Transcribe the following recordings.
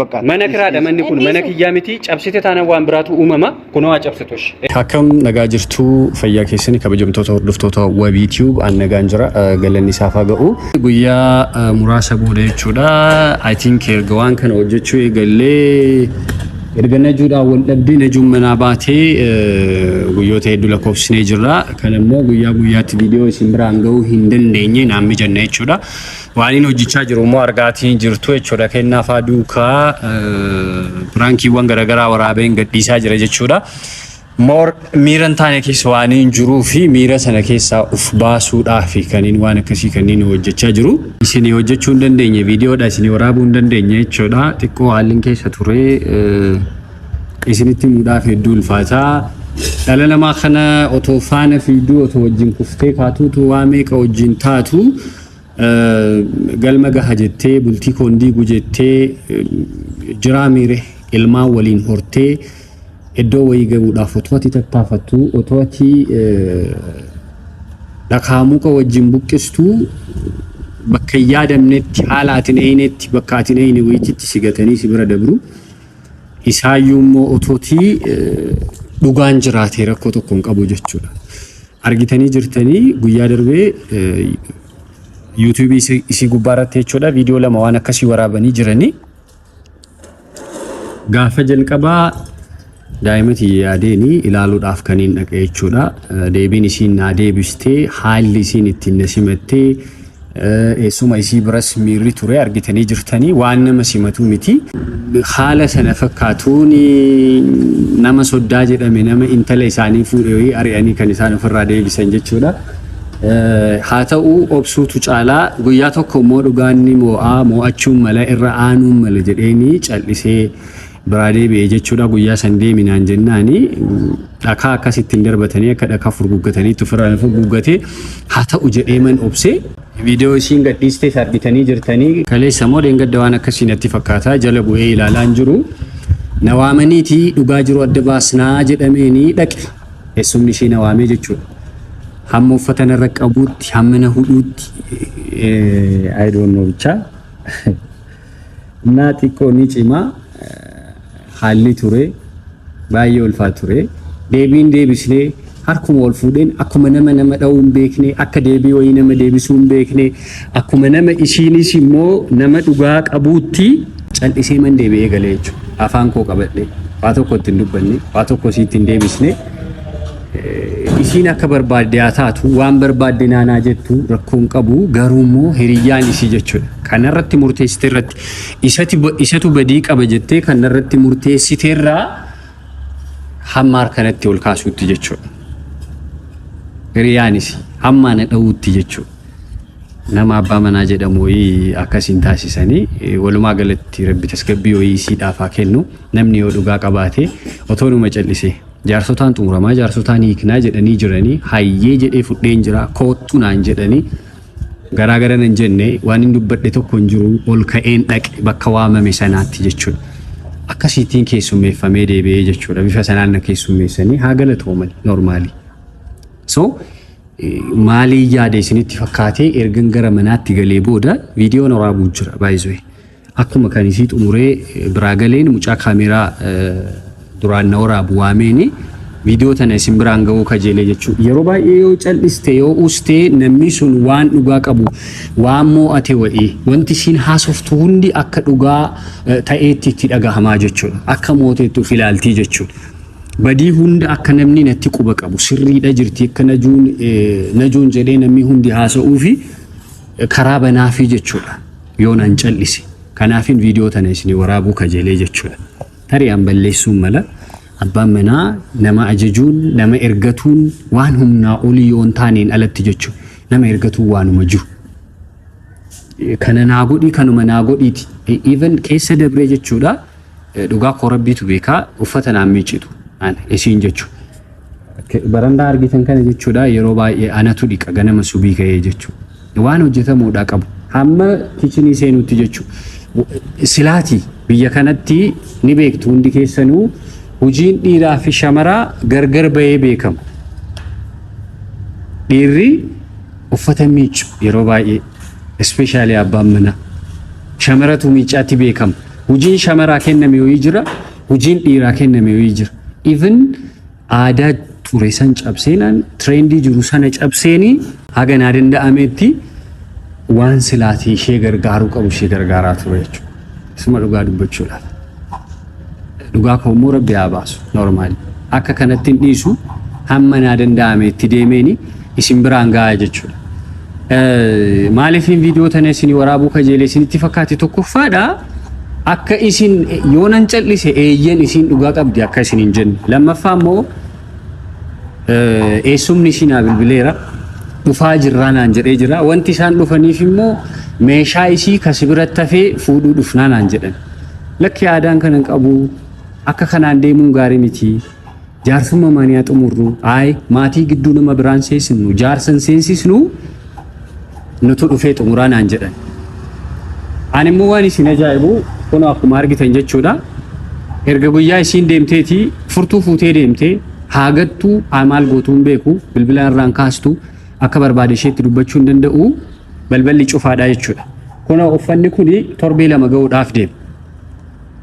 Mana kiraadha manni kun mana kiyyaa miti, cabsite taanaan waan biraatu uumama, kunoo haa cabsitush. Akkam nagaa jirtuu, fayyaa keessanii, kabajamtoota hordoftoota Wabii Tube? An nagaan jira, galanni isaaf haa ga'u. Guyyaa muraasa booda jechuudha. I think erga waan kana hojjechuu eegallee, erga Najuudhaan wal dhabdee Najuun manaa baatee guyyoota hedduu lakkoofsinee jirra. Kan immoo guyyaa guyyaatti viidiyoo isin biraan ga'uu hin dandeenye naan mijanne jechuudha. Waan inni hojjechaa jiru immoo argaatii jirtu jechuudha. Kennaa fa'aa duukaa prankiiwwan garaagaraa waraabeen gadhiisaa jira jechuudha. More miira hin taane keessa waan hin jiruu fi miira sana keessaa uf baasuudhaaf kanneen waan akkasii kanneen hojjechaa jiru. Isin hojjechuu hin dandeenye, viidiyoodha isin waraabuu hin dandeenye jechuudha. Xiqqoo haalli keessa ture isinitti himuudhaaf hedduu ulfaataa. Dhala namaa kana otoo faana fiiduu, otoo wajjin kuftee kaatuutu, waa meeqa wajjin taatu, galma gaha jettee, bultii koon diigu jettee, jiraa miire ilmaan waliin hortee iddoo wayii gahuudhaaf otoo ati tattaafattu, otoo ati dhakaa muka wajjin buqqistu, bakka hin yaadamnetti, haala ati hin eeynetti, bakka ati hin eeyne wayiitti si gatanii si bira dabru. Isaayyuu immoo otootii dhugaan jiraatee rakkoo tokko hin qabu jechuudha. Argitanii jirtanii, guyyaa darbee YouTubeii isii gubbaa irratti jechuudha viidiyoo lama waan akkasii waraabanii jiranii. Gaafa jalqabaa daa'ima tiyya yaadeeni ilaaluudhaaf kan hin dhaqe jechuudha. Deebiin isiin naa deebistee, haalli isiin ittiin na simattee, eessuma isii biras miirri ture argitanii jirtanii waan nama simatu miti. Haala sana fakkaatuun nama soddaa jedhame, nama intala isaanii fuudhe wayii ari'anii kan isaan ofirraa deebisan jechuudha. Haa ta'u, obsuutu caalaa. Guyyaa tokko immoo dhugaan ni moo'aa, moo'achuun mala, irra aanuun mala jedheeni cal'isee biraa deebi'e jechuudha. Guyyaa san deeminaan jennaani dhakaa akkasittiin darbatanii akka dhakaa furguggatanii itti ofirraa furguggatee, haa ta'u jedhee man obsee. Viidiyoo isiin gadhiistes argitanii jirtanii. Kaleessa immoo dheengadda waan akkasii natti fakkaata jala bu'ee ilaalaa hin jiru. Na waamaniiti dhugaa jiru adda baasnaa jedhameeni dhaqe. Eessumni ishee na waamee jechuudha. Hamma uffata narra qabuutti, hamma na hudhuutti, I don't know bichaa. Naa xiqqoo ni cima, haalli ture baay'ee ulfaa ture. Deebiin deebisnee harkuma ol fuudheen akkuma nama nama dha'uu hin beekne, akka deebii wayii nama deebisuu hin beekne, akkuma nama ishiinis immoo nama dhugaa qabuutti cal'isee man deebi'ee galee jechuudha. Afaan koo qabadhe, waa tokko ittiin dubbanne, waa tokko isiitti hin deebisne. Isiin akka barbaadde haa taatu, waan barbaadde naanaa jettu rakkoon qabu, garuu immoo hiriyyaan isii jechuudha. Kanarratti murteessite irratti isatu badii qaba jettee kanarratti murteessiteerraa hamma harkanatti ol kaasuutti jechuudha. Hiriyyaan isii hamma na dha'uutti jechuudha. Nama abbaa manaa jedhamu wayii akkasiin taasisanii, walumaa galatti Rabbi tasgabbii wayii isiidhaaf haa kennu. Namni yoo dhugaa qabaate otoo numa callisee jaarsotaan xumuramaa, jaarsotaan hiiknaa jedhanii jiranii, hayyee jedhee fudheen jira, koottu naan jedhanii garaa gara nan jenne, waan hin dubbadhe tokko hin jiru, ol ka'een dhaqe bakka waamame sanaatti jechuudha. Akkasiitiin keessummeeffamee deebi'ee jechuudha. Bifa sanaan na keessummeessanii haa galatooman normally. So maalii yaada isinitti fakkaatee, ergan gara manaatti galee booda viidiyoon waraabuu jira baay'isee. Akkuma kan isii xumuree biraa galeen mucaa kaameeraa duraan na waraabu waameeni viidiyoo tana isin biraan ga'uu kajeelee jechuudha. Yeroo baay'ee yoo cal'iste, yoo ustee, namni sun waan dhugaa qabu, waan moo'ate wa'ii, wanti isiin haasoftu hundi akka dhugaa ta'eetti itti dhagahamaa jechuudha. Akka mooteetti of ilaaltii jechuudha. Badii hunda akka namni natti quba qabu, sirriidha jirti akka Najuun jedhee namni hundi haasa'uu fi karaa banaafii jechuudha. Yoo nan cal'ise. Kanaafin viidiyoo tana isinii waraabuu kajeelee jechuudha. Tarii an balleessuun mala. Abbaan manaa nama ajajuun, nama ergatuun waan humnaa olii yoo hin taaneen alatti jechuudha. Nama ergatuun waanuma jiru. Kana naa godhii, kanuma naa godhiiti. Even keessa dabree jechuudha. Dhugaa koo Rabbiitu beekaa, uffata naan miiccitu isiin jechuudha. Barandaa argitan kana jechuudha yeroo baay'ee anatu dhiqa ganama subii ka'ee jechuudha. Waan hojjetamuudha qabu. Hamma kitchenii seenutti jechuudha. Silaati biyya kanatti ni beektu hundi keessanuu, hojiin dhiiraa fi shamaraa gargar bahee beekama. Dhiirri uffata miiccu yeroo baay'ee, especially abbaan manaa. Shamaratu miiccaatti beekama. Hojiin shamaraa kenname wayii jira, hojiin dhiiraa kenname wayii jira. Even aadaa ture san cabseenaan, trendii jiru sana cabseenii, haga naa danda'ametti waan silaatii ishee gargaaruu qabu ishee gargaaraa ture jechuudha. Isuma dhugaa dubbachuudhaaf. Dhugaa koo immoo Rabbi haa baasu. Normal. Akka kanatti hin dhiisu, hamma naa danda'ametti deemeeni isin biraan gahaa jechuudha. Maaliifin viidiyoo tana isin waraabuu kajeelee isinitti fakkaate? Tokkoffaadha, akka isin yoo nan callise eeyyen isin dhugaa qabdi akka isin hin jenne. Lammaffaa immoo eessumni isin haa bilbileera, dhufaa jirraa naan jedhee jira. Wanti isaan dhufaniif immoo meeshaa isii kasi biratti hafee fuudhuu dhufnaa naan jedhan. Lakki, aadaan kana hin qabu, akka kanaan deemuun gaarii miti. Jaarsummaa maaniyaa xumurru, ayi, maatii gidduu nama biraan seensisnu, jaarsan seensisnu, nutu dhufee xumuraa naan jedhan. Ani immoo waan isin ajaa'ibu kun akkuma argitan jechuudha. Erga guyyaa isiin deemteeti furtuu fuutee deemtee, haa gattuu haa maal gootuu hin beeku, bilbila irraan kaastu, akka barbaade isheetti dubbachuu hin danda'u, balballi cufaadha jechuudha. Kunoo uffanni kuni torbee 2 ga'uudhaaf deema.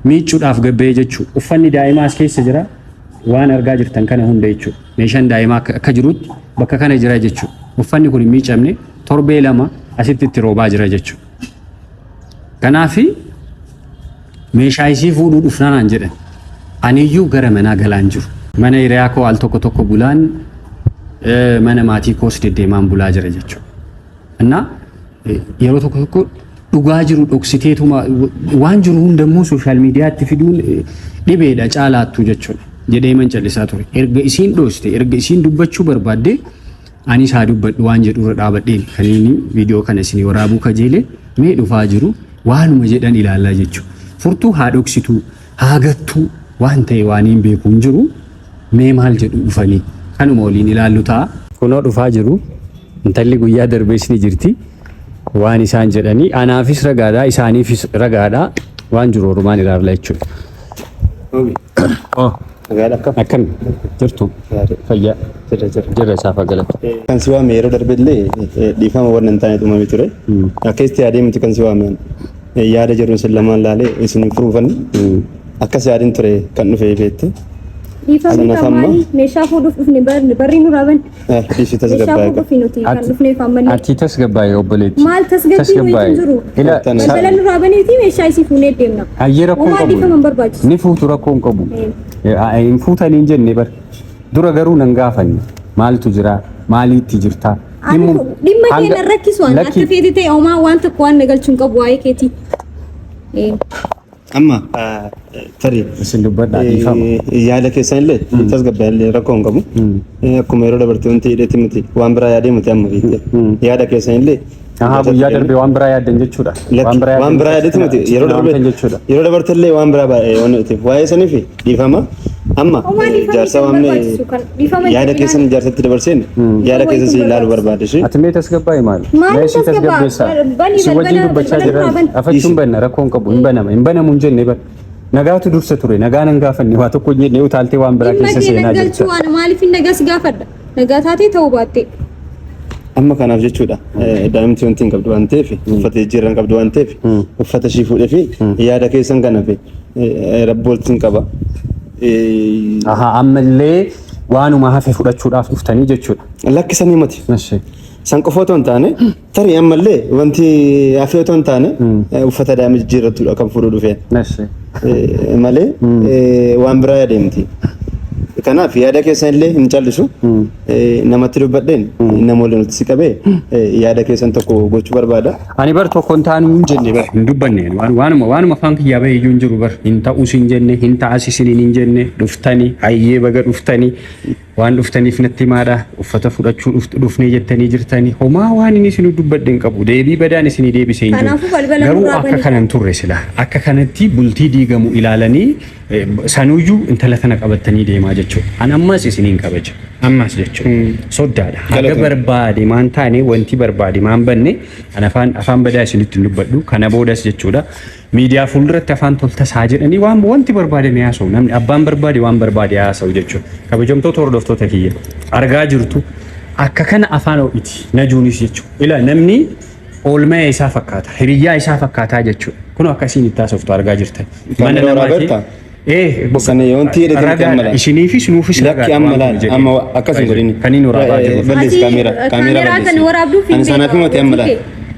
Miiccuudhaaf gabba'ee jechuudha. Uffanni daa'imaa as keessa jira. Waan argaa jirtan kana hunda jechuudha. Meeshaan daa'imaa akka jirutti bakka kana jira jechuudha. Uffanni kun hin miicamne, torbee 2 asitti itti roobaa jira jechuudha. Kanaafi meeshaa isii fuudhuu dhufnaa naan jedhan. Aniyyuu gara manaa galaan jiru. Mana hiriyaa koo al tokko tokko bulaan, mana maatii koos deddeemaan bulaa jira jechuudha. Innaa yeroo tokko tokko dhugaa jiru dhoksiteetuma waan jiru hundammoo social mediatti fiduun dhibeedha caalaattu jechuudha jedhee man callisaa ture. Erga isiin dhooste, erga isiin dubbachuu barbaadde, anis haa dubbadhu waan jedhu irra dhaabadheen kan inni viidiyoo kana isinii waraabuu kajeele. Mee dhufaa jiru, waanuma jedhan ilaallaa jechuudha. Furtuu haa dhoksituu, haa gattuu, waan ta'e waan hin beeku hin jiru, mee maal jedhu dhufanii kanuma waliin ilaallu ta'a. Kunoo dhufaa jiru. Intalli guyyaa darbees ni jirti. Waan isaan jedhanii anaafis ragaadha, isaaniifis ragaadha, waan jiru orumaan ilaalla jechuudha. Oh, akkam jirtu? Fayyaa jirra, isaaf galata. Kan si waame yeroo darbe illee dhiifama, warra hin taane uumame ture. Akkasitti yaadee miti kan si waame. Yaada jiru isin lamaan laalee isin furuufanni. Akkas yaadin ture kan dhufe beekte. Dhiifamni Sanaaf kan amma- maali? Meeshaa fuudhuuf dhufne, barri nu raaban. Dhiisi, Meeshaa tasgabbaa'e. fuudhuuf nuti kan dhufneef ammallee. Ati tasgabbaa'e, obboleetti. Maal tasgabbii wayitu hin jiru? Ila Balbala nu raabaniiti meeshaa isii fuunee deemna. Hayyee, rakkoo Homaa hin dhiifama qabu. hin barbaachisu. Ni fuutu, rakkoo hin qabu. Hin fuutanii hin jenne bar. Dura garuu nan gaafanne. Maaltu jira? Maaliitti jirta? Ani dhimma kee nan rakkisu, ani akka feeti ta'e, homaa waan tokko waan na galchuu hin qabu waa'ee keetii. Amma tarii Isin dubbadhaa, dhiifama. Yaada keessan illee tasgabbaa'e illee rakkoo hin qabu. Akkuma yeroo dabarte wanti hidheetti miti, waan biraa yaadee miti amma beekte. Yaada keessan illee Ahaa, guyyaa darbe waan biraa yaaddan jechuudha. Waan biraa yaadeetti miti, yeroo darbe jechuudha. Yeroo dabarte illee waan biraa baay'ee waan itti waa'ee saniif dhiifama. Amma Homaa dhiifamni jaarsa kan waamne barbaachisu kan dhiifama yaada jedhinaan. keessan jaarsatti dabarseen yaada keessan si ilaaluu barbaade ishee. Ati mee tasgabbaa'e maali? Maali Mee si tasgabbaa? tasgabbeessaa? Bani Si wajjin balbala- dubbachaa balbala jiran. duraa bani. Afachuun banna, rakkoo hin qabu, hin banama, hin banamu hin jenne bar. Nagaatu dursa ture, nagaa nan gaafanne, waa tokko hin jenne, utaaltee waan biraa Dhimma keessa kee seenaa nan galchuu jirta. waan maaliif hin nagas gaafadha. Nagaa taatee ta'uu baatte. Amma kanaaf jechuudha. Daa'imti wanti hin qabdu waan ta'eef, uffata jijjiirraa hin qabdu waan ta'eef, uffata ishii fuudhee fi yaada keessan kana fi rabbooltiin qaba. Ahaa, ammallee waanuma hafe fudhachuudhaaf dhuftanii jechuudha. Lakkisanii mati. Eshi. San qofa otoo hin taane, tarii ammallee wanti hafee otoo hin taane, uffata daa'ima jijjiirratudha kan fuudhuu dhufeen. Eshi. Malee waan biraa yaadee miti. Kanaaf yaada keessan illee hin callisu. Namatti dubbadheen nama waliin walitti si qabee yaada keessan tokko gochuu barbaada. Ani bar tokko hin taanu hin jenne bar, hin dubbanne, waanuma afaan kiyyaa bahee iyyuu hin jiru bar. Hin ta'us hin jenne, hin ta'as isiniin hin jenne. Dhuftanii, hayyee, baga dhuftanii, waan dhuftaniif natti himaadha. Uffata fudhachuu dhufnee jettanii jirtanii, homaa waan inni isin dubbadhe hin qabu, deebii badaan isinii deebisee hin jiru. Kanaafuu balbala Garuu nurraa akka bani. kanan turre sila akka kanatti bultii diigamu ilaalanii sanuyyuu intala tana qabattanii deemaa jechuudha. An ammas isiniin kabaja. Ammas jechuudha. Soddaadha. Haga Galatoomi. barbaade maan taane, wanti barbaade maan banne, an afaan badaa isinitti hin dubbadhu. Kana boodas jechuudha. Miidiyaa fuulduratti afaan toltasaa jedhanii waan wanti barbaade ni haasa'u. Namni abbaan barbaade waan barbaade haasa'u jechuudha. Kabajamtoota hordoftoota kiyya. Argaa jirtu, akka kana afaan ho'iti. Najuunis jechuudha. Ila namni Oolmaa isaa fakkaata. Hiriyyaa isaa fakkaataa jechuudha. Kun akka isiin itti haasoftu argaa jirtan. Mana Kaameeraa namaati. waraabetta? Eh, Sana yoonti hidhate miti amma laala. Isiniifis nuufis Lakki ragaadha amma waan kun laala. jedhee. Amma akkas hin godhini. Kan inni waraabaa jiru. Balleessi kaameeraa. Kaameeraa Kaameeraa kan balleessi. waraabduuf hin Ani sanaaf himate amma laala.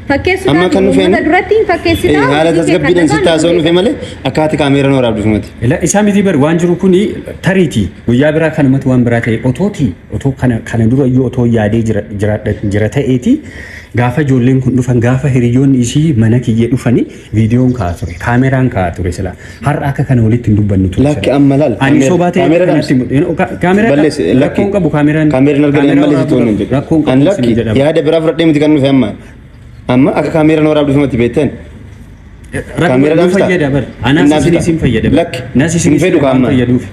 Fakkeessuudhaaf Amma kan dhufeen- uummata duratti hin fakkeessitaa. Haala hojii kee kan tasgabbiidhaan sitti nagaan haasa'uun dhufe malee akka ati kaameeraa waraabduuf miti. Ila isaa miti bar waan jiru kuni tariiti guyyaa biraa kanumatti waan biraa ta'e otooti otoo kana kana dura iyyuu otoo yaadee jira jira jira ta'eeti gaafa ijoolleen kun dhufan gaafa hiriyoonni isii mana kiyya dhufani viidiyoon kaa'aa ture kaameraan kaa'aa ture sila har'a akka kana walitti hin dubbannu ture. Lakki amma laal. Ani sobaa ta'e Kaameeraa kanatti kaameraa Balleessi lakki. rakkoon qabu kaameraan Kaameeraan arganii malee sitti waan jedhu. rakkoon Ani qabu lakki isin jedhama. yaada biraa fudhadhee miti kan dhufe amma. Amma akka kaameeraan waraabduuf miti beektan. Rakkoo Kaameeraa nu dhaamsita? fayyada bar. Anaas Hin isin dhaamsita? isin fayyada. Lakki. Nas isin Hin fedhu isin waan kaamma. fayyaduuf.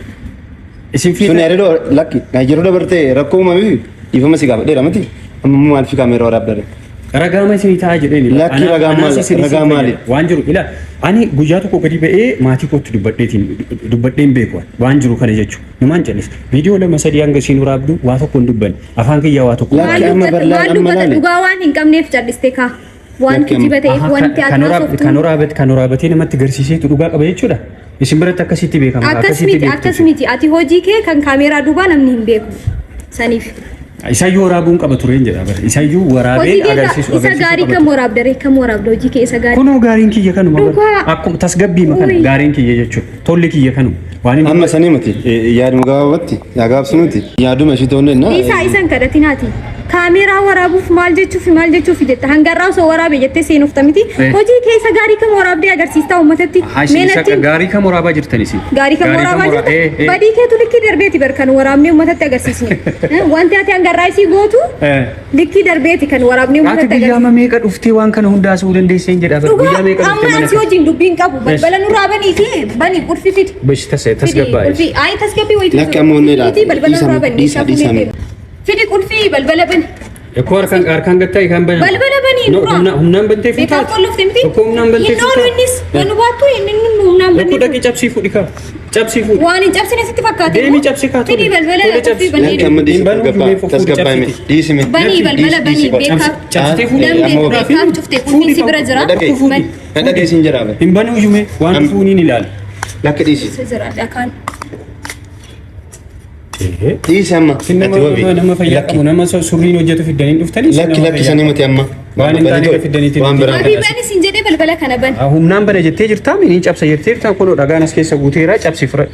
Isin Sun fedha. yaadadoo lakki. Yeroo dabartee rakkoo uumamee dhiifama si gaafadheera miti. Amma maaliif kaameeraa waraabdare? Ragaa isinii ta'a jedheen. Lakki ragaa maali? Ragaa maali? Waan jiru ila ani guyyaa tokko gadi ba'ee maatii kootti dubbadheetiin dubbadheen beeku waan jiru kana jechuudha. Numaan callis. Viidiyoo lama sadii hanga isiin waraabdu waa tokko hin dubbanne. Afaan kiyyaa waa tokko. Lakki Maal amma dubbata bal'aan maal amma dubbata laale. dhugaa waan hin qabneef calliste kaa. Waan Lakki amma- kijiba ta'eef wanti ati haasoftu. Kan waraabate kan waraabatee namatti garsiiseetu dhugaa qaba jechuudha. Isin biratti akkasitti beekama. Akkas Akkasitti miti beektu. akkas miti ati hojii kee kan kaameeraa duubaa namni hin beeku. Saniif. Isayyuu waraabuun qaba tureen jedha bara. Isayyuu waraabee Hojii kee agarsiisu isa agarsiisuu gaarii qaba kam ture. waraabda ree kam waraabda hojii kee isa gaarii. Kunoo gaariin kiyya kanuma bara. Dhugaa. Akkuma tasgabbiima kana Ui. gaariin kiyya jechuudha. Tolli kiyya kanuma. Waan inni Amma sanii miti yaaduma gabaabatti yaa gabaabsinuti yaaduma ishii ta'uu danda'a. Isaa isan kadhatinaati. Kaameeraa waraabuuf maal jechuuf maal jechuuf jetta hangarraa osoo waraabe jettee seenufta miti. Eh. Hojii kee isa gaarii kam waraabdee agarsiistaa uummatatti. Haa isin Mee isa natti gaarii kam waraabaa jirtan isin? gaarii kam waraabaa wara- jirta? eh, eh. Badii keetu likkii darbeeti bar kan waraabnee uummatatti agarsiisne. Wanti ati hangarraa isii gootu Eh. likkii darbeeti kan waraabnee Ati uummatatti guyyaa agarsiisne. meeqa dhuftee waan kana hunda haasa'uu dandeesseen jedha bara. Dhugaa Guyyaa meeqa dhuftee amma mana asii wajjin dubbiin qabu balbala nurraa banii fi banii qulfii fidi. Besh tasa tasgabbaa'e. Qulfii ayi tasgabbii wayitu. Lakki amma onnee dha. Balbala Dhiisame, nurraa banii. dhiisa, dhiisame. Fidi qulfii balbala bani. Ekkoo harkaan harkaan gattaa kan banan. Balbala banii No, nurraa. humnaan bantee Beekaa fuutaati. qollofte miti. Tokko humnaan bantee Hin oolu innis. Waan baattu inni humnaan Tokko bannee. dhaqii cabsii fuudhi kaa. Cabsii fuudhi. Waan hin cabsine sitti fakkaate. Deemi cabsi kaa tole. Fidi balbala Tole qulfii cabsi. banii. Lakki amma dhiisi Hin banuu tasgabbaa fuudhee tasgabbaa hime cabsiti. dhiisime. Banii balbala banii beekaa. Cabsitee fuudhi. Namni Amma beekaaf cuftee qulfiin si bira jira. Dhagee dhagee siin jira be. Hin banuu iyyuu waan Am- fuuniin ilaali. Lakki dhiisi. Si jira dhakaan. Dhiisi amma. Isin Ati wabi. nama nama fayyaa Lakki qabu nama surriin hojjetu fiddanii dhuftanii isin lakki nama lakki fayyaa sanii qabu. miti amma. Waan hin taane fiddaniitiin Waan biraa. Wabii bani siin jedhee balbala kana bani. Ah, Humnaan bana jettee jirtaa mini cabsa jettee jirtaa kunoo dhagaan as keessa guuteera cabsi fura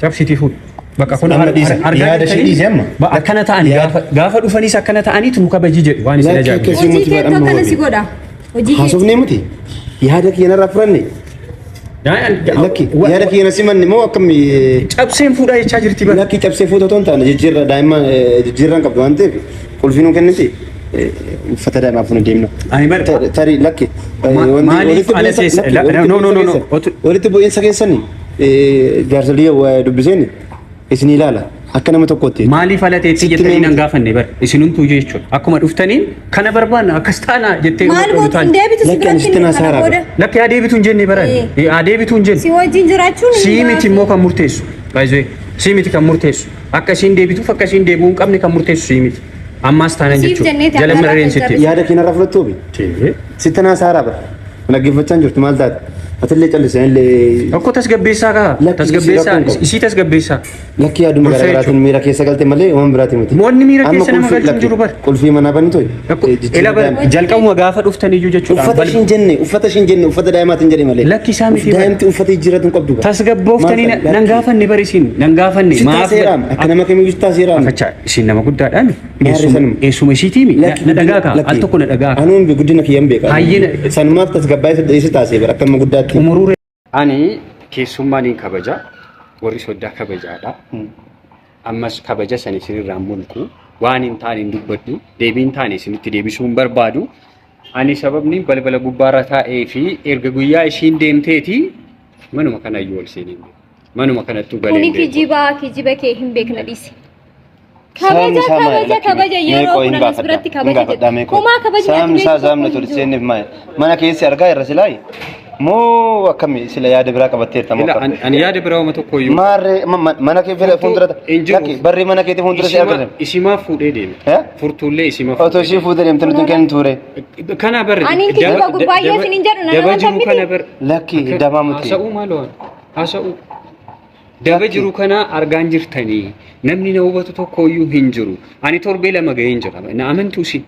cabsitii fuudhi. Bakka kun Amma dhiisi. Yaada ishee dhiisi amma. Akkana ta'anii gaafa gaafa dhufanis akkana ta'aniitu nu kabajii jedhu waan isin Lakki ajaa'ibu. akkasii Hojii miti keetu amma akkana si wabi. godha. Hojii keetu. Haasofnee miti. Yaada kiyya narraa furanne. Lakki yaada kiyya na simanne moo akkam Cabseen fuudhaa jechaa jirti bara. lakki cabsee fuuta otoo hin taane jijjiirra daa'imman jijjiirraan qabdu waan ta'eef qulfii nuu kenniti uffata daa'imaaf fuuna deemna. Ani bara Tarii lakki. Maaliif ala teessa? No, no, no, no. Walitti bu'iinsa keessan jaarsolii dubbiseen isin ilaala akka nama tokkootti. Maaliif ala teessee Sitti jettanii mee nan gaafanne bara isinumtuu jechuudha. Akkuma dhuftaniin kana barbaanna akkas taana jettee Maal gootu hin deebitu si Lakki ani biratti sitti kana naasaara. booda. Lakki haa deebitu hin jenne bara. Eh. Haa deebitu hin jenne. Si wajjin jiraachuun hin Sii miti gaafa. immoo kan murteessu. Baay'ee sii miti kan murteessu. Akka isiin deebituuf akka isiin deebi'uu hin qabne kan murteessu sii miti. Ammaas taanan Siif jechuudha. jenneeti Jala akka marareen irraa sitti. Yaada kee narraa fudhattu obi. Sitti naasaara bara. Dhaggeeffachaa hin jirtu maal taate? Atillee callisee illee Tokko tasgabbeessaa kaa. Lakki Tasgabbeessaa rakkoon qabu. isii tasgabbeessaa. Lakki yaaduma Dursa garaagaraatiin jechuudha. miira keessa galte malee waan biraati miti. Wanni miira Amma keessa nama qulfii- galchu hin lakki, jiru bara. Qulfii manaa bani toyi. Ila bara jalqabuma gaafa dhuftan iyyuu jechuudha. Uffata ishiin jenne uffata ishiin jenne uffata daa'imaatiin jedhe malee. Lakki isaa miti bara. Daa'imti uffata jijjiirratu hin qabdu. bara. Tasgabbooftanii Maal ta'e? nan gaafanne bari isin nan gaafanne Sitti seeraam akka nama kamiyyuu sitti seeraam. Fachaa isin nama guddaadhaan Maarri sanuma. eessuma isiitiimi na dhagaa kaa al tokko na dhagaa kaa. Anuun guddina kiyyan beeka. Hayyina- Sanumaaf tasgabbaa'ee isa taasise bara akka nama guddaatti. Umuruu Ani keessummaa niin kabaja warri soddaa kabajaadha. Ammas kabaja san isinirraa mulqu waan hin taane hin dubbadhu deebii hin taane isinitti deebisuu hin barbaadu. Ani sababni balbala gubbaarra taa'ee fi erga guyyaa ishiin deemteeti manuma kana iyyuu ol seenee hin beeku. Manuma kanattuu galee Kuni hin beeku. kijibaa kijiba kee hin beekna dhiisi. Saamni Kabaja isaa maali? kabaja Lakki kabaja mee yeroo qoy hin kun anas gaafadha. biratti Hin kabaja gaafadha mee jedhu. qoy. Homaa kabajni ati Saamni isaa beektu saamna tokko tole hin jiru. seenneef maali? Mana keessi argaa irra silaayi. Moo akkami sila yaada biraa qabatteerta moo Ila akkam? ani yaada biraa uma tokko iyyuu. Maarree mana kee fira fuuldura Hin jiru. lakki barree mana keetii fuuldura si argatan. Isimaa fuudhee deeme. Eh? Furtuullee isimaa Otoo ishii fuutee deemte nuti hin kennin ture. Kana barre. Ani hin kijiba gurbaayyoo isin hin jedhu, na Daba nama jiru miti. kana bar. Lakki damaa miti. Haasa'uu maaloo haasa'uu. Daba jiru kana argaan jirtanii namni na hubatu tokko iyyuu hin jiru. Ani torbee 2 ga'een jira. Na amantuu isin.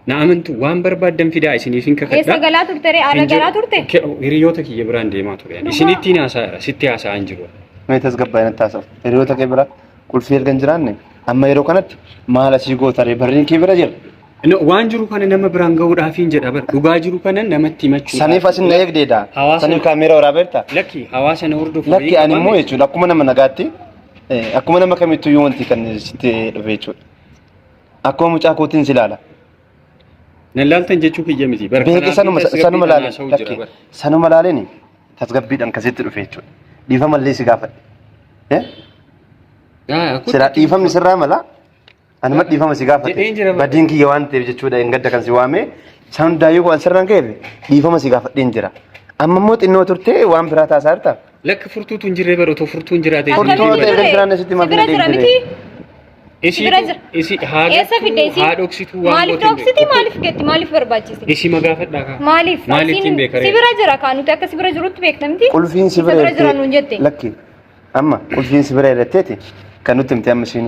Na amantu waan barbaaddan fidaa isiniif hin kakadha. Eessa galaa turte ree? Ala Hin jiru. galaa turte? Hiriyoota kiyya biraan deemaa ture. Ani. Isinittiin haasa'eera. Sitti haasa'aa hin jiru. Mee tasgabbaa'ee natti haasa'u. Hiriyoota kee bira qulfii erga hin jiraanne amma yeroo kanatti maal asii goota ree barriin kee bira jira. No, waan jiru kana nama biraan gahuudhaafiin jedha bar. Dhugaa jiru kana namatti himachuudhaaf. Saniif asin na eegdeedha. Hawaasa- Saniif kaameera waraabeerta. Lakki hawaasa na hordofu. Lakki ani immoo jechuudha akkuma nama nagaatti akkuma nama kamittuu iyyuu wanti kan sitti dhufe jechuudha. Akkuma mucaa kootiin si ilaala. Nan laaltan jechuu kiyya miti. Bar Beeke kanaaf sanuma tasgabbii sanuma dhaan laaleen haasa'u jira lakki bar. sanuma laaleen tasgabbiidhaan kasitti dhufe jechuudha. Dhiifama illee si gaafadhe. Eh? Yaa, kun Silaa dhiifamni sirraa mala. Anuma dhiifama si gaafate. Jedheen jira bara. Badiin kiyya waan ta'eef jechuudha hin gadda kan si waame. Isaan hundaayyuu waan sirraan ka'eef dhiifama si gaafadheen jira. Amma immoo xinnoo turtee waan biraa taasaa jirta. Lakki furtuutu hin jirre bara otoo furtuun jiraate. Furtuu isin otoo hin hin jiraanne sitti Si bira jira miti? Isiitu bira jira. isi haa Eessa fidde isii? haa dhoksituu waan Maaliif goote hin dhoksiti? beeku. Maaliif getti? Maaliif barbaachise? Isii magaafadhaa kaa. Maaliif? Maaliif Asiin hin beekaree? Si bira jira kaa nuti akka si bira jirutti beekna miti? Qulfiin si Isa bira bira jira nuun jette. Lakki amma qulfiin si bira irratteeti kan nutti himte amma ishiin.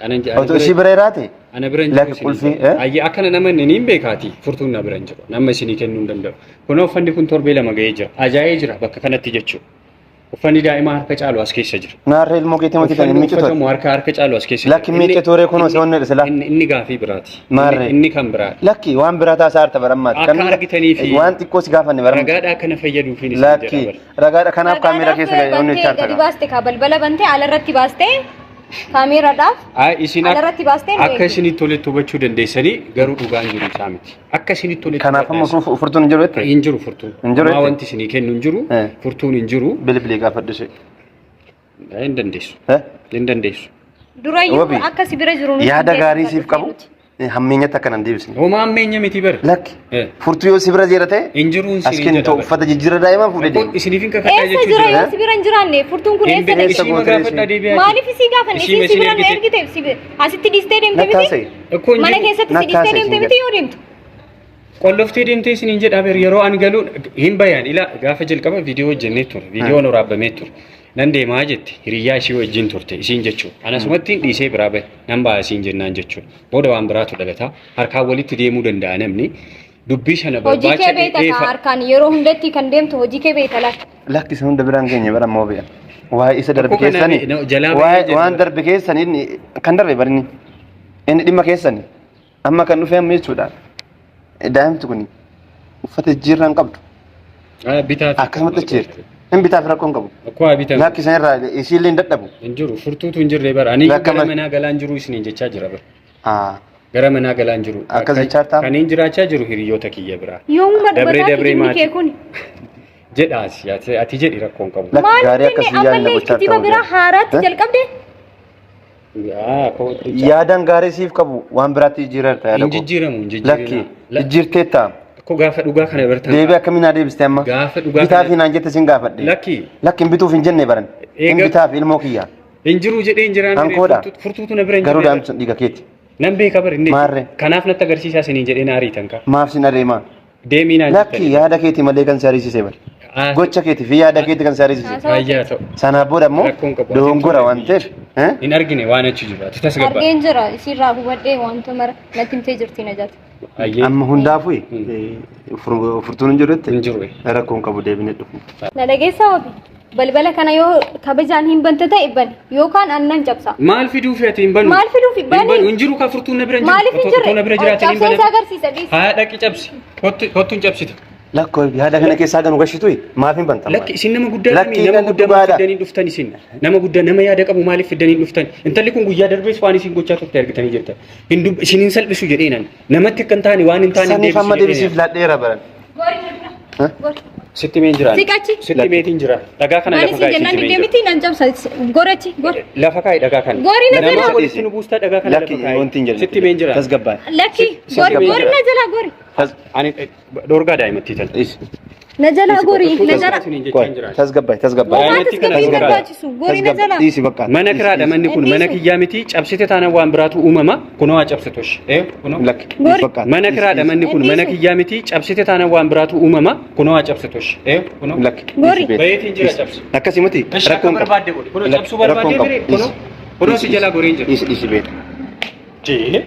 Anan jedha. Otoo ishii bira jiraate Ana bira hin Lakki jiru. qulfii, isinii. eh? Ayyi akkana nama inni hin beekaati. Furtuun na bira hin jiru. Nama isinii kennuu hin danda'u. Kunoo uffanni kun torbee 2 ga'ee jira. Ajaa'ee jira bakka kanatti jechuudha. Uffanni daa'imaa harka caalu as keessa jira. Naarree ilmoo keetii miti kan Uffanni hin miiccitu. uffatamu harka harka caalu as keessa jira. Lakki miiccitu ree kunoo si onnee dhise Inni inni gaafii biraati. Maarree. Inni kan biraati. Lakki waan biraa taasaa harta barammaati. Akka argitanii fi waan xiqqoo si gaafanne barammaati. Ragaadhaa kana fayyaduufiin isin Lakki jedha bara. ragaadha kanaaf kaameeraa keessa gadi onnee Bantee chaarta gadi baaste kaa balbala bantee ala irratti baastee kaameeraadhaaf Ay, isin ala irratti baastee nu akka eegi. isinitti toletti hubachuu dandeessanii garuu dhugaan jiru isaa miti. Akka isinitti toletti Kanaaf amma hubadhaa furtuun hin jiru jette? isin. Hin jiru furtuun. Hin jiru Maa jette? wanti isinii kennu hin jiru. Eh. Furtuun hin jiru. Bilbilii gaafadhu ishee. Hin dandeessu. Eh? Hin dandeessu. Durayyuu Wabi, akka si bira jiru nutti Yaada hin gaarii beeknu siif qabu nuti. hammeenyatti akka nan deebisne. Homaa hammeenya miti bara. Lakki Eh. furtuu yoo si bira jira ta'e Hin jiruun as isiniin kennitu jedha bara. uffata jijjiirra daa'imaa fuudhee deema. Isiniif hin kakadhaa Eessa jechuu jira jira. yoo si bira hin jiraanne furtuun kun Hin eessa beeku. dhaqe? Isii gootee magaafadhaa ishee. deebi'aa. Maaliif isii gaafanne? Isii Isiin si bira nu ergite. ergite si asitti dhiistee deemte Natti miti? haasa'e. Akkoo hin Mana jiru. keessatti si Natti dhiistee haasa'e deemte isin miti yoo deemtu? Qolloftee deemtee isiniin jedha ber yeroo ani galu hin bayan ila gaafa jalqaba viidiyoo hojjennee ture viidiyoon waraabamee ture nan deemaa jette hiriyyaa ishii wajjin turte isiin jechuudha anasumatti dhiisee biraa bahe nan ba'a isiin jennaan jechuudha booda waan biraatu dhalata harkaan walitti deemuu danda'a namni dubbii sana Hojii kee barbaacha beekta kaa dheefa harkaan yeroo hundatti kan deemtu hojii kee beekta laata. Lakki isa hunda biraan geenye bara ammoo beekan. Waa'ee isa darbe Rakkoo kana keessanii jalaa bahee waa'ee jedhu waan bara. darbe keessanii inni kan darbe barinni inni dhimma keessanii amma kan dhufe amma jechuudha. Daa'imti kun uffata jijjiirraa hin qabdu. Bitaa fi Akkasumatti jijjiirti. Hin bitaaf rakkoo hin qabu. Akkoo haa bitan Lakki isaan irraa isiillee hin dadhabu. hin jiru furtuutu hin jirre bara ani Lakka gara manaa galaan jiru isiniin jechaa jira bara. Gara manaa galaan jiru. Akkas jechaa jirtaa? Kan hin jiraachaa jiru hiriyoota kiyya biraa. Yoomuma Dabree dubataa dabree kijibni maatii. kee kun. Jedhaas ati jedhi rakkoon qabu. Lakki Maal gaarii jenne akkasii yaadna ammallee gochaa kijiba ta'uu biraa haaraatti Eh? jalqabde? Yaadaan gaarii siif qabu waan biraatti jijjiirarta yaada Hin koo. jijjiiramu hin Lakki jijjiirina. jijjiirteetta. Akkoo gaafa dhugaa kana bartan. Deebii akkamii naa deebiste amma? Gaafa dhugaa Bitaaf kana- naan jette sin gaafadhe. Lakki. Lakki hin bituuf hin jenne baran. Hin Eega- bitaaf ilmoo kiyya. Hin jiru jedhee hin jiraan. Hankoodha. Furtuutu na bira hin Garuu jirre. daa'imti sun dhiiga keeti. Nan beeka bari inni. Maarree. Kanaaf natti agarsiisaa isiniin jedhee na ariitan kaa. Maaf sin adeemaa? Deemii naan Lakki yaada keeti malee kan si ariisise bari. Gocha keeti fi yaada keeti kan si ariisise. Hayyaa ta'u. Sanaa booda immoo Rakkoon qabu. dogongora waan ta'eef. eh? Hin argine waan achi jiru. Ati tasgabbaa. Argeen jira isiirraa hubadhee wanta mara natti himtee jirti Najaat. Hayyee. Amma hundaafuu furtuun hin jirutti Hin jiru. rakkoon qabu deebinee dhufu. Na dhageessaa wabi. Balbala kana yoo kabajaan hin bante ta'e bani yookaan annan cabsa. Maal fiduu fi ati hin banu? Maal fiduu fi bani? Hin banu. Hin jiru kaa furtuun na bira hin jiru. Maaliif hin Otoo na bira jirre? jiraate hin Cabseen si bana. agarsiisa dhiisi. Haa dhaqi cabsi. Kottu kottu hin cabsita. Lakkoo yaada kana keessaa ganu gashitu maaf hin bantan? Lakki isin nama guddaa Lakki miti, nama inni guddaa maal dhugaadha. fiddanii dhuftan isin? Nama guddaa nama yaada qabu maaliif fiddanii dhuftan? Intalli kun guyyaa darbees waan isin gochaa turte argitanii jirtan. Hin dub isin hin salphisu jedheenan. Namatti akka hin taane waan hin taane hin Saniif amma deebisu deebisiif jedheenan. laadheera baran. Gori na dura. Gori. Sitti meen jiraan. Siqachi. Sitti meetiin jira. Dhagaa kana Maali lafa siin kaa'i jennaan sitti diddee meen jira. miti nan cabsa. Gorachi gori. Lafa kaa'i dhagaa kana. Gori na Nama jala. walitti nu buustaa dhagaa kana Lakki lafa kaa'i. wanti hin jedhin. Sitti meen jira. Tasgabbaa'e. Lakki Sitti gori meen gori jira. na jala gori. Ani dhorgaa daa'imatti tan. Na jalaa gorii na jala. Isiniin jechaa hin jiraatu. Tasgabbaay tasgabbaay. Homaa Baay'inatti kana tasgabbii asirraa. barbaachisu gorii na jalaa. Dhiisi bakka. Mana kiraadha manni kun mana kiyyaa miti cabsite taanaan waan biraatu uumama kunoo haa cabsitush. Eh kunoo. Lakki. Gori. Bakka. Mana kiraadha manni kun mana kiyyaa miti cabsite taanaan waan biraatu uumama kunoo haa cabsitush. Eh kunoo. Lakki. Gori. Bayeetiin jira cabsu. Akkasii miti. Ishi akka Rakkoon qabu. barbaadde godhi. Kunoo Lakki, cabsuu barbaadde rakkoon qabu. bire kunoo. Kunoo si jalaa goriin jira. Dhiisi dhiisi beekta. Jee.